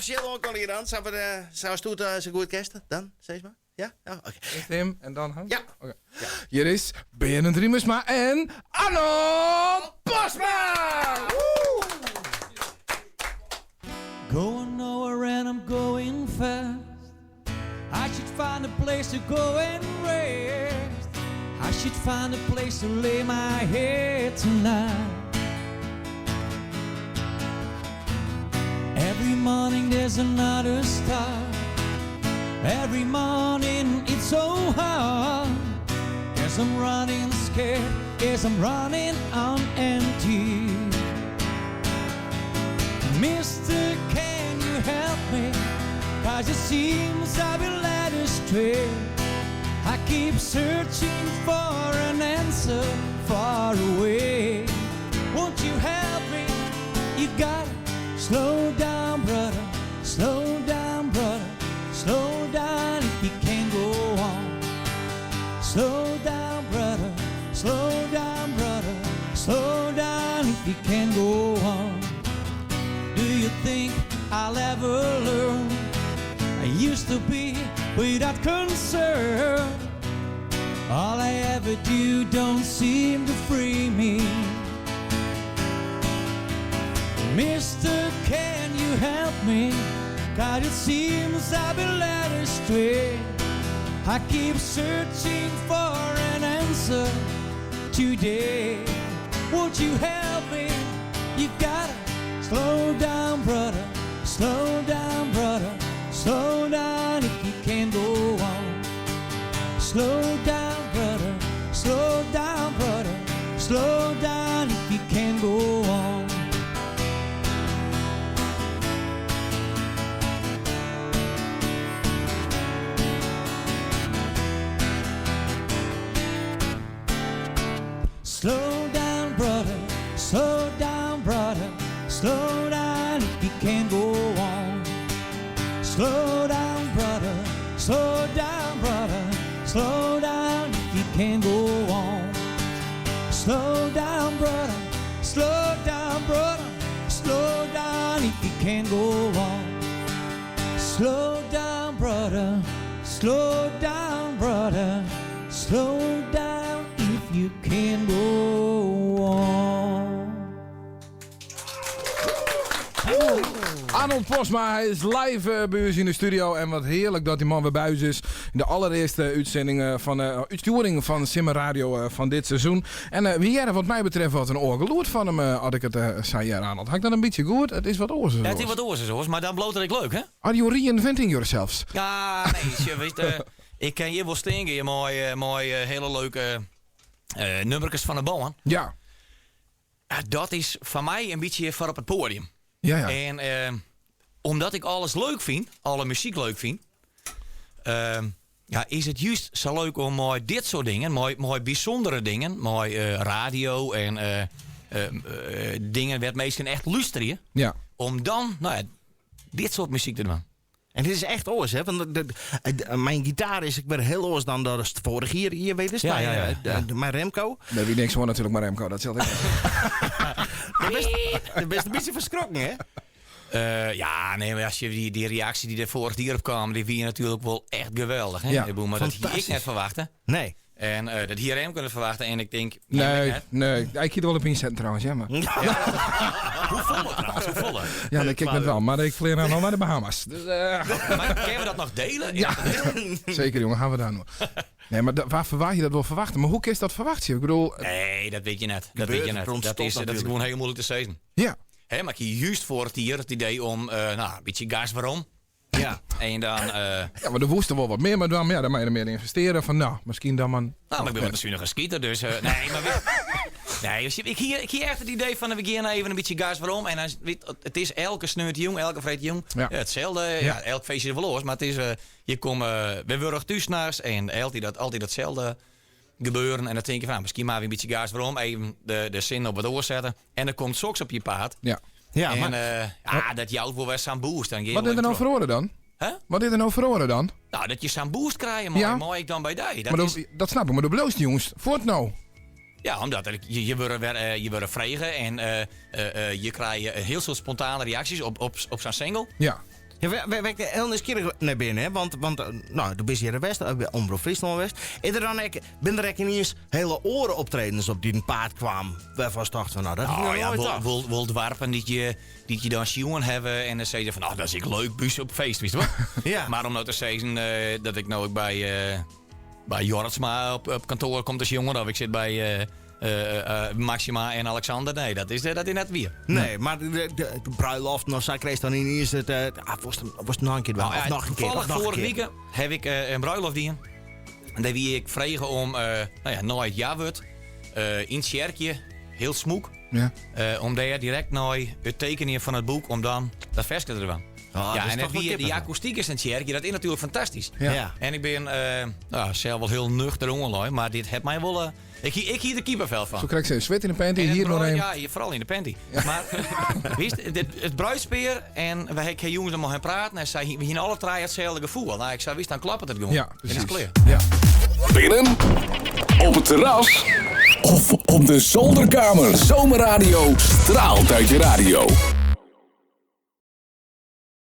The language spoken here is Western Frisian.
offisjeel oankondigje dan, sa sa ast doet sa goed kinst dan, sis mar. Ja? Ja, oké. Earst him en dan Hans? Ja. Oké. Hjir is Berend Riemersma en Arnold Postma! Woe! Going nowhere and I'm going fast. I should find a place to go and rest. I should find a place to lay my head tonight. Every morning there's another star. Every morning it's so hard. Guess I'm running scared. Guess I'm running on empty. Mister, can you help me? Cause it seems I've been led astray. I keep searching for an answer far away. Won't you help me? You gotta slow down, brother. Slow down, brother. Slow down if you can go on. Slow down, brother. Slow down, brother. Slow down if you can go on. Do you think I'll ever learn? I used to be without concern. All I ever do don't seem to free me. Mister, can you help me? God, it seems I've been led astray. I keep searching for an answer today. Won't you help me? You gotta slow down, brother. Slow down, brother. Slow down if you can go on. Slow down, brother. Slow down, brother. Slow down if you can go on. Slow down, brother. Slow down, brother. Slow down if you can go on. Slow down, brother. Slow down, brother. Slow down if you can go on. Slow down, brother. Slow down, brother. Slow down if you can go on. Slow down, brother. Slow down, brother. Slow down if you can go on. Arnold Postma, hy is live eh, by ús yn de studio. En wat hearlik dat dy man wer by ús is. Yn de allerearste útsending eh, fan de útstjoering fan Simmer Radio eh, fan dit seizoen. En eh, wy hearre wat my betreft wat in oar gelûd fan him, eh, as ik it eh, sa hear, Arnold. Ha ik dat in bytsje goed? It is wat oars as Ja, it is oars. wat oars as oars, mar dan bliuwt it ek leuk, hè? Are you reinventing yourselves? Ja, nee, sjoch, witst, eh, ik kin hjir wol stean gean mei, eh, mei eh, hiele leuke eh, nummerkes fan de bân. Ja. Ja, dat is foar my in bytsje foar op it poadium. Ja, ja. En eh, omdat ik alles leuk fyn, alle muzyk leuk fyn, eh, ja, is it just sa leuk om mei dit soart dingen, mei, mei bysûndere dingen, mei eh, radio en eh, eh, eh, dingen wêr't minsken echt lústerje, Ja. om dan nou ja, dit soart muzyk te dwaan. En dit is echt oars, hè? Want myn gitaar is ek wer hiel oars dan dat it foarich jier hjir west. Ja, ja, ja, ja. Mei Remco. Nee, wie niks hoor natuerlik, mar Remco, dat sil ik. Do bist in bytsje fan skrokken, hè? Ja, nee, mar as je dy, dy reaksje dy't der foarich jier op kaam, dy wie natuerlik wol echt geweldich. Hè? Ja, Ik bedoel, mar dat hie ik fantastysk. net ferwachte. Nee. En eh, dat hie Remco net ferwachte. En ik tink, Nee, nee. Ja, ik hie der wol op ynsetten trouwens, ja, mar. Hoefolle trouwens, hoefolle? Ja, dat kin ik net wel, mar ik flean dan nei de Bahama's. Dus, eh, Mar kinne we dat noch diele? Ja, seker jongen, ha we daar noch. Nee, mar wêr ferwacht je dat wol ferwachte? Mar hoe kinst dat ferwachtsje? Ik bedoel... Nee, dat wit je net. Dat wit je net. Dat is, dat is gewoan hiel muoilik te sizzen. Ja. Hè, mar ik hie just foarich jier it idee om, eh, nou, in bytsje gas werom. Ja. En dan... eh, Ja, mar do woest der wol wat mear mei dwaan. Mar ja, dan moatte je der mear ynvestearje. Fan nou, miskien dan mar... Nou, mar ik bin wat in sunige skiter, dus... eh, nee, mar... wit- Nee, dus ik hie, ik hie echt it idee fan we gean even in bytsje gas werom. En dan, wit, it is elke sneontejûn, elke freedtejûn. Ja. Itselde. Ja. elk feestje is wol oars, mar it is, eh, je komme wer wurch thús nachts en altyd, dat, altyd datselde gebeuren. En dan tink je fan, nou, miskien moatte we in bytsje gas werom, even de, de sin op wat oars sette. En dan komt soks op je paad. Ja. Ja, en mar, eh, ja, dat jout wol wer sa'n boost. Dan gean je Wat wol is der even nou troch. feroare dan? Huh? Wat is der nou feroare dan? Nou, dat je sa'n boost krije mei, Ja. mei ik dan by dy. Dat Maar is, dat, dat snap ik, mar do bliuwst jûns fuort no. ja, omdat er, je, je wurde wer, eh, je wurde frege en eh, eh, eh, je krije hiel soad spontane reaksjes op, op, op sa'n single. Ja. Ja, wêr ik hiel nijsgjirrich nei bin, hè, want no, do bist hjir west, by Omrop Fryslân west. Is der dan ek, binne der ek ieniens hiele oare optredens op dyn paad kwaam wêrfan'tst tocht fan, no, dat hie ik Oh, noch ja, noait wol, tocht? wol doarpen dy't je dan sjoen hawwe en dan sizze je fan, oh, dat is ek leuk by ús op feest, witst wol? Ja. Mar om no te sizzen dat ik no ek by Jorritsma op kantoar kom te sjongen, of ik sit by Maxima en Alexander, nee, dat is net wier. Nee, mar de bruiloft noch sa krijst dan ieniens it, ah, wolst noch in kear dwaan, Nou, of ja, noch in kear, of toevallig noch in foarige kear. wike ha ik in bruiloft dien. En dêr wie ik frege om, no ja, nei it ja-wurd, yn tsjerkje, hiel smûk, om dêr direkt nei it tekenjen fan it boek, om dan dat ferske te dwaan. Ah, Ja, dat is en toch dat wel wie, die kippenvel. akoestyk is in tsjerkje, dat is natuerlik fantastysk. Ja. En ik bin no, sels wol hiel nuchter oanlei, mar dit hat my wol... Ik hie der kippenvel fan. Zo krijg je zweet in de panty, En het hier nog bruid- een. Ja, hier, foaral yn de panty. Mar, witst, it bruidspear en wy ha jonges om him praten en sei, we hiene alle trije itselde gefoel. No, ik sei, witst, dan kloppet it gewoan. Ja, En is precies. klear. Ja. Binnen, op het terras of op de zolderkamer. Zomerradio straalt uit je radio.